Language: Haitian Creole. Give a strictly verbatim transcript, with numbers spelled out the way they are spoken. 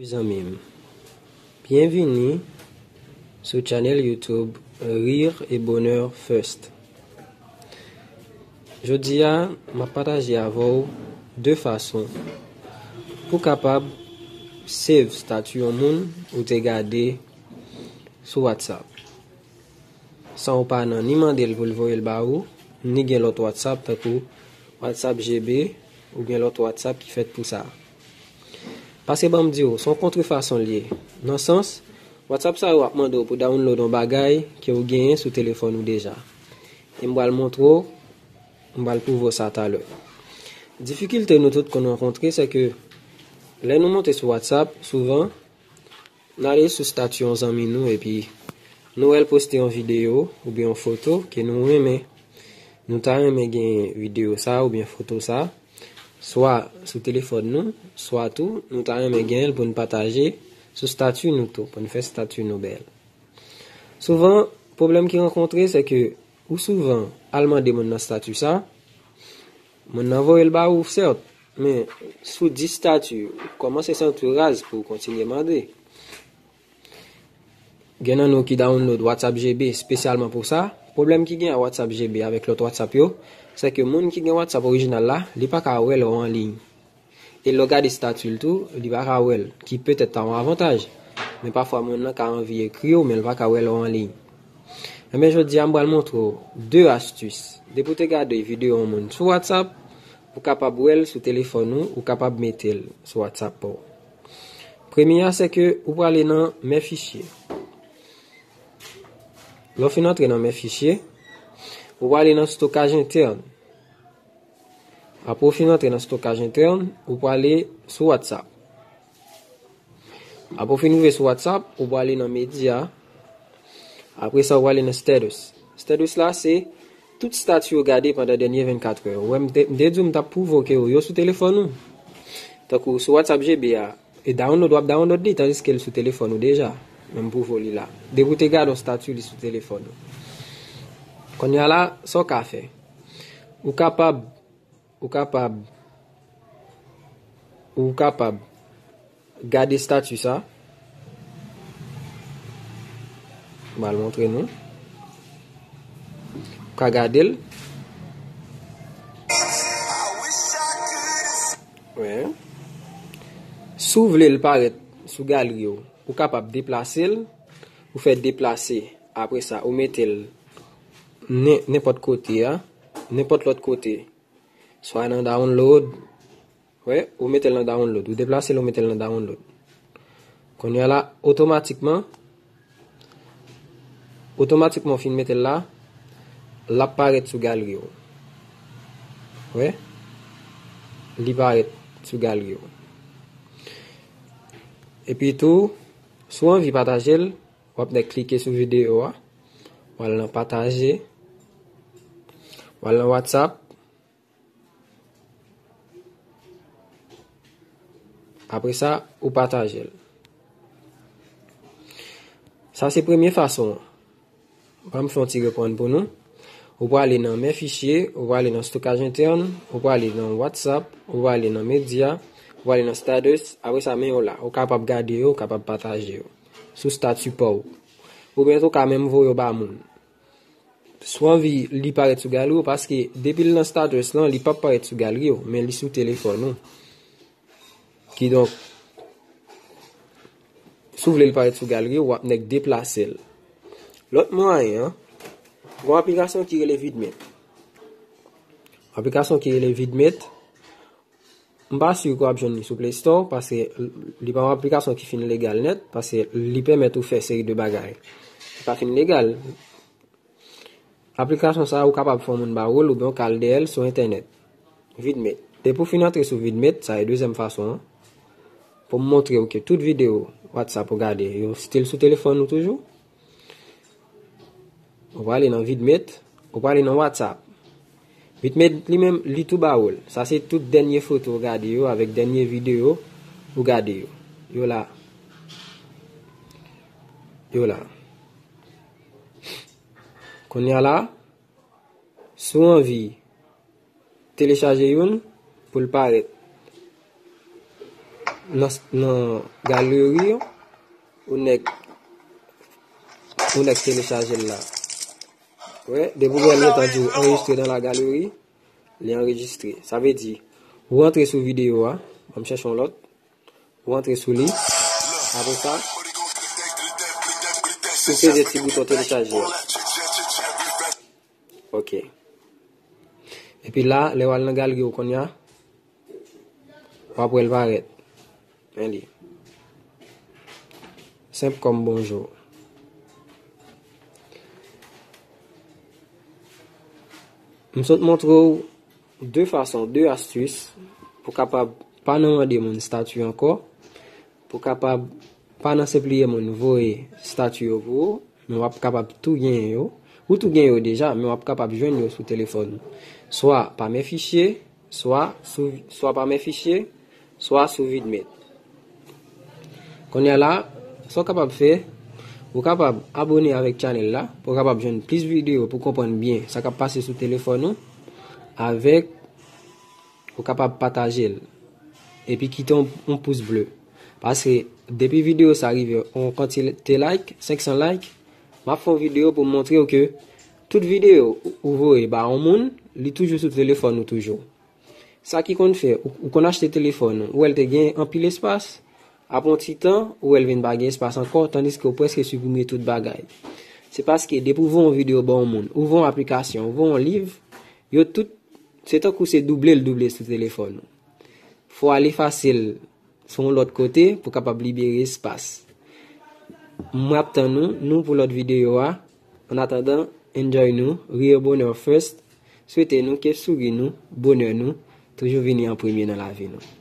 Zanmi m, byenvini sou channel YouTube Rire et Bonheur First. Jodi a, m ap pataje avè w de fason pou kapab save stati yon moun ou te gade sou WhatsApp, san w pa nan ni mande l pou l voye l ba ou, ni gen lòt WhatsApp tankou WhatsApp G B oubyen lòt WhatsApp ki fèt pou sa. Pase ban m di w, se yon kontrefason l ye. Nan sans, WhatsApp sa yo ap mande w pou download yon bagay ke w genyen sou telefòn ou deja. E m pral montre w, m pral pwouve w sa talè. Difikilte nou tout konn rankontre, se ke lè nou monte sou WhatsApp, souvan, n ale sou stati yon zanmi nou, epi nou wè l poste yon videyo oubyen yon foto ke nou renmen. Nou ta renmen gen videyo sa oubyen foto sa, swa sou telefòn nou, swa tou, nou ta renmen gen l pou n pataje sou stati nou tou, pou n fè stati nou bèl. Souvan, pwoblèm ki rankontre, se ke ou souvan al mande moun nan stati sa, moun nan voye l ba ou, sèt, men si w di stati, ou kòmanse santi w raz pou w kontinye mande. Gen nan nou ki download WhatsApp G B espesyalman pou sa. Pwoblèm ki gen a WhatsApp G B avèk lòt WhatsApp yo, se ke moun ki gen WhatsApp orijinal la, li pa ka wè lè w an liy. E lè w gade stati l tou, li pa ka wè l, ki petèt ta yon avantaj. Men pafwa moun nan ka anvi ekri w, men l pa ka wè lè w an liy. Enben, jodi a, m pral montre w de astis. Depi w te gade videyo yon moun sou WhatsApp, ou kapab wè l sou telefòn ou, ou kapab mete l sou WhatsApp pa w. Premye a, se ke ou prale nan Men fichye. Lè w fin antre nan Men fichye, ou prale nan Stokaj entèn. Apre w fin antre nan Stokaj entèn, ou prale sou WhatsApp. Apre w fin rive sou WhatsApp, ou prale nan Medya. Apre sa, ou prale nan Status. Status la, se tout stati yo gade pandan dènye vennkat è. Ou wè, m te, m te di w m t ap pwouve w ke yo, yo sou telefòn ou. Tankou sou WhatsApp G B a, e download, w ap download li, tandiske l sou telefòn ou deja. Men m pwouve w li la. Depi w te gade yon stati, li sou telefòn ou. Kounye a la, sa w ka fè? Ou kapab, ou kapab, ou kapab gade stati sa. M pral montre nou. Ou ka gade l. Wi. Si w vle l parèt sou galri w, ou kapab deplase l, ou fè deplase. Apre sa, ou mete l nen-, nenpòt kote a, nenpòt lòt kote. Swa nan download, wi, ou mete l nan download. Ou deplase l, ou mete l nan download. Kounye a la, otomatikman, otomatikman w fin mete l la, l ap parèt sou galri w. Wi, li parèt sou galri w. Epi tou, si w anvi pataje l, w ap nèk klike sou videyo a, w al nan pataje, w al nan WhatsApp. Apre sa, ou pataje l. Sa se premye fason an. Ban m fè yon ti reprann pou nou. Ou prale nan Men fichye, ou prale nan Stokaj entèn, ou prale nan WhatsApp, ou prale nan Medya, ou prale nan Status, apre sa men yo la. Ou kapab gade yo, ou kapab pataje yo sou stati pa w. Oubyen tou, ou ka menm voye yo ba moun. Si w anvi li parèt sou galri w, paske depi l nan status lan, li p ap parèt sou galri w, men li sou telefòn ou. Kidonk, si w vle l parèt sou galri w, w ap nèk deplase l. Lòt mwayen an, gen yon aplikasyon ki rele Vidmate. Aplikasyon ki rele Vidmate, m pa si ke w ap jwenn li sou Play Store, paske li pa yon aplikasyon ki fin legal nèt, paske li pèmèt ou fè seri de bagay ki pa fin legal. Aplikasyon sa a, ou kapab fè yon moun ba ou l oubyen w ka al dèyè l sou entènèt. Vidmate. Depi w fin antre sou Vidmate, sa e dezyèm fason an, pou m montre w ke tout videyo WhatsApp ou gade, yo still sou telefòn ou toujou. Ou prale nan Vidmate, ou prale nan WhatsApp. Vidmate li menm, li tou ba ou l. Sa se tout dènye foto ou gade yo avèk dènye videyo ou gade yo. Yo la. Yo la. Kounye a la, si w anvi telechaje youn pou l parèt nan, nan galeri, ou nèk, ou nèk telechaje l la. Wè, depi w wè l gentan di w enregistre dans la galerie, li anrejistre. Sa vle di, ou antre sou videyo a, ban m chèche yon lòt, ou antre sou li, apre sa, ou peze ti bouton telechaje a. Ok. Epi la, lè w al nan galeri w kounye a, w ap wè l parèt. Men li. Senp kòm bonjou. M sot montre w de fason, de astis pou kapab pa nan mande moun stati ankò, pou kapab pa nan sipliye moun voye stati yo pou ou, men w ap kapab tou genyen yo. Ou tou gen yo deja, men w ap kapab jwenn yo sou telefòn ou. Swa pa men fichye, swa sou, swa pa men fichye, swa sou Vidmate. Kounye a la, sa w kapab fè, ou kapab abone avèk chanèl la, pou w kapab jwenn plis videyo, pou w konprann byen sa k ap pase sou telefòn ou, avèk ou kapab pataje l. Epi kite yon, yon pous ble. Paske depi videyo sa rive yon kantite like, senk san like, m ap fè yon videyo pou m montre w ke tout videyo ou, ou voye ba yon moun, li toujou sou telefòn ou toujou. Sa ki konn fè, ou, ou konn achte telefòn ou, ou wè l te gen anpil espas, apre yon ti tan, ou wè l vin pa gen espas ankò, tandiske ou prèske siprime tout bagay. Se paske depi ou voye yon videyo ba yon moun, ou voye yon aplikasyon, ou voye yon liv, yo tout, se tankou se double l double sou telefòn ou. Fò w al efase l sou yon lòt kote pou kapab libere espas. Mwen ap tann nou, nou pou lòt videyo a. Annatandan, enjoy nou, rire bonheur first. Swete nou ke souri nou, bonè nou, toujou vini an premye nan lavi nou.